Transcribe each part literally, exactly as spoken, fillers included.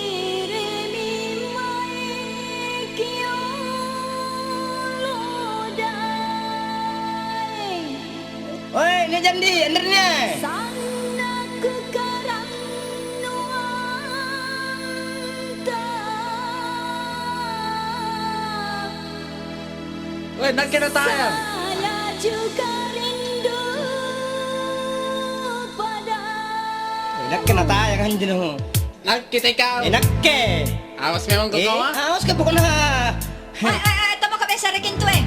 Kirimi mae kiolo daeng. Oi, nia' jandi, anrinni. Sanna' kukarannuanta. Weh, nakke natayang. Saya juga rindu pada. Eh, nakke natayang anjo. Nakke tau kau. Eh, nakke. Awas memang kau, eh, kau, ah. Awas ka pokokna. Eh, eh, eh, tommo ka bessa ri kintu, eh.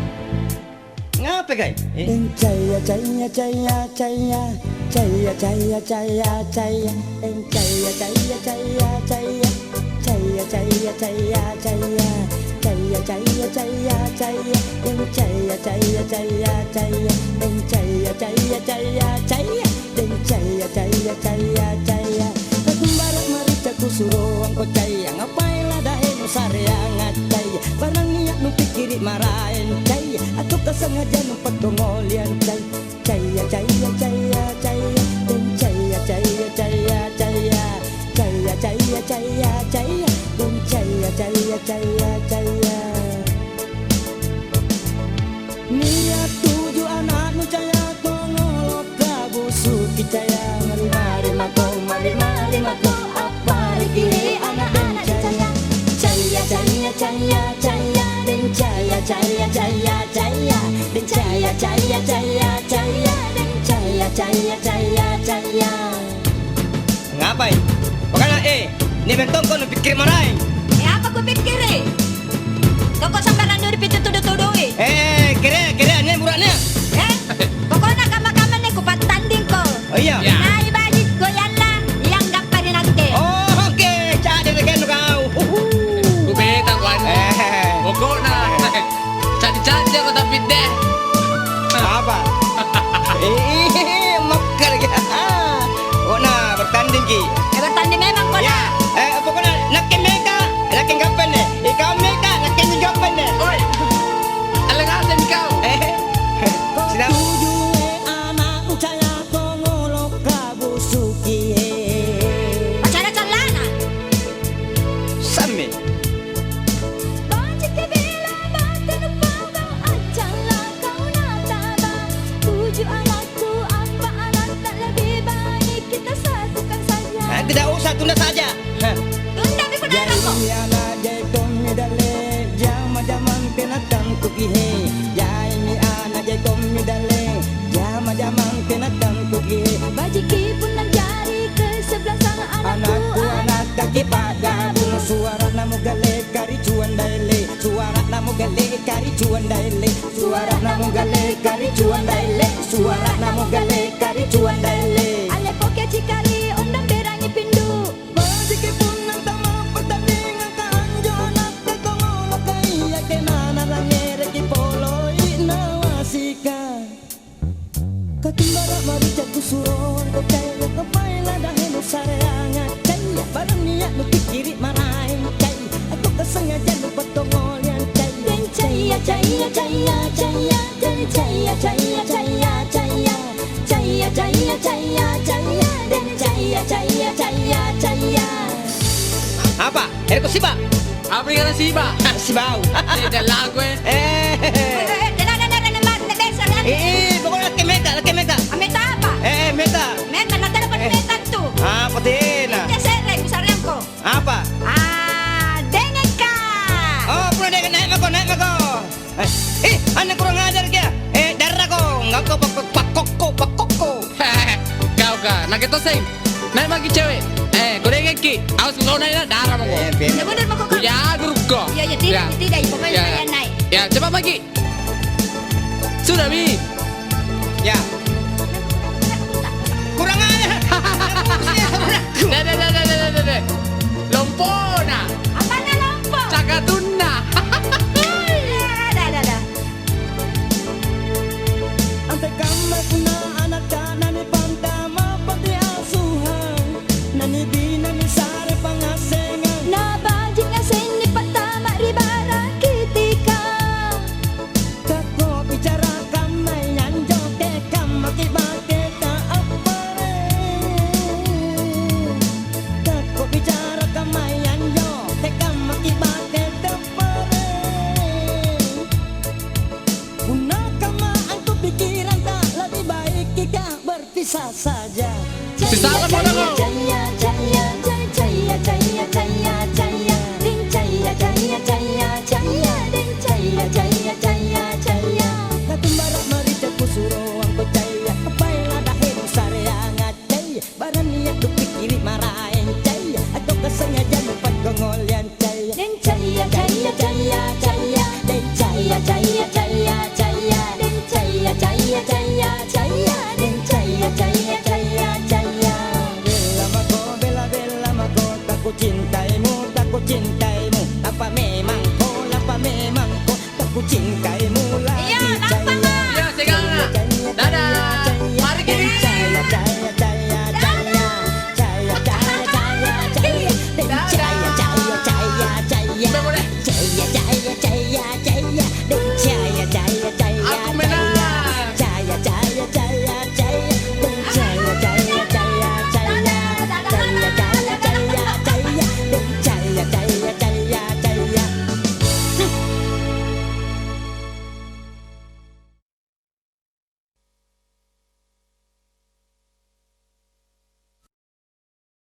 Ngapa, Kai? Eh. Caya, caya, caya, caya. Caya, caya, caya, caya. Caya, caya, caya, caya. Caya, caya, caya, caya. Caya, caya, caya, caya. Deng caya, caya, caya, caya. Deng caya, caya, caya, caya. Deng caya, caya, caya, caya. Kakumbara' marica kusuroangko caya. Ngapai ladaenu sareanga caya. Barang nia' nupikkiri' maraeng caya. Atau kasangaja nupattongoliang caya. Caya, caya, caya, caya. Deng caya, caya, caya, caya. Caya, caya, caya, caya. Deng caya, caya, caya, caya. Nia' tuju ana'nu caya tongolo' kabusuki caya. Mari-mari mako, mari-mari mako, appareki ana'-ana' caya. Caya, caya, caya, caya. Deng caya, caya, caya, caya. Deng caya, caya, caya, caya. Deng caya, caya, caya, caya. Ngapai? Pokokna, eh, nia' mentongko nupikkiri' maraeng. Eh, apa kupikkiri'? Toko sambarang duri pitutudu-tudui. Eh, kere-, kereanne bura'ne. Eh, pokokna kamma-kamma anne kupattandingko. Oh, iya? Iya. Nai baji' goyalla, ianggappa ri nakke. Oh, oke. Ca'di rekennu kau. Uhu. Kubeta kuanne. Eh. Pokokna. Ca'di-ca'di ako tapi deh. Apa? Ih, makkalaki. Oh, na, bertandingki. Eh, bertanding memang, Kona. Ya, eh, pokokna nakke meka, nakke gappenne. Ikau meka, nakke gappenne. Oi. Alle ngaseng kau. Eh, sinap- Tujue ana' ucaya tongolo' kabusuki, eh. Pacara callana. Sammi. Bajiki bela batenu pau kau, accalla kau nataba. Tuju anakku, apa anakta, lebih baik kita satukan saja. Eh, tidak usah, tunda saja. Heh. Tundami punna anakko. Jaimi ana' jai tommi dalle, jama-jamang tena tantuki he. Jaimi ana' jai tommi dalle, jama-jamang tena tantuki he. Bajiki punna jari ke sebelah sana anakku, anakku, anakta kipa'gabung. Suara'na mugalle karicuang dalle, suara'na mugalle karicuang dalle, suara'na mugalle karicuang dalle, suara'na mugalle karicuang dalle. Alle poke cikali ondang berangi pindu. Bajiki punna tama pertandingang ka anjo anakta tongoloka ia kenana langngereki poloi nawasika. Katumbara' marica kusuroang ko caya, kapai ladahenu sareanga caya, barang nia' nupikkiri' maraeng caya, atau kasangaja nupattongoliang caya. Deng caya, caya, caya, caya, deng caya, caya, caya, caya, caya, caya, caya, caya, deng caya, caya, caya, caya. Apa? Ereko siba'. Apa ri kana siba'? Sibau. Eh, jallaku, eh. Eh. Eh, eh, eh, tenang, tenang, tenang, tenang, tenang, tenang. Eh, eh, pokoknya laki meta, laki meta. Ah, meta apa? Eh, eh, meta. Meta, na telepon meta tu. Ah, apa tena? Iya, se're, kusarengko. Apa? Ah, dengekka. Oh, pura dengek, naik mako, naik mako. Eh, eh, anne kurang ajar kia. Eh, darrako, nggak kau pak-, pak-, pakkokko, pakkokko. Gauka, nakke toseng. Naik maki cewek. Eh, kodengekki. Awas kau naik, darah mako. Eh, bener. Ya, bener mako, Kak. Kujaga rukko. Iya, iya, tidak, tidak, pokoknya saya naik. Ya, cepat maki. Sudah, Mi. Ya. Kurang ajar. Deh, deh, deh. Lompona. Apana lompo? Cakatunna. Dah, dah, dah, dah. Antekamma punna anatta nanipantama panti asuhang, nanibina nisare pangngassengang. Naba-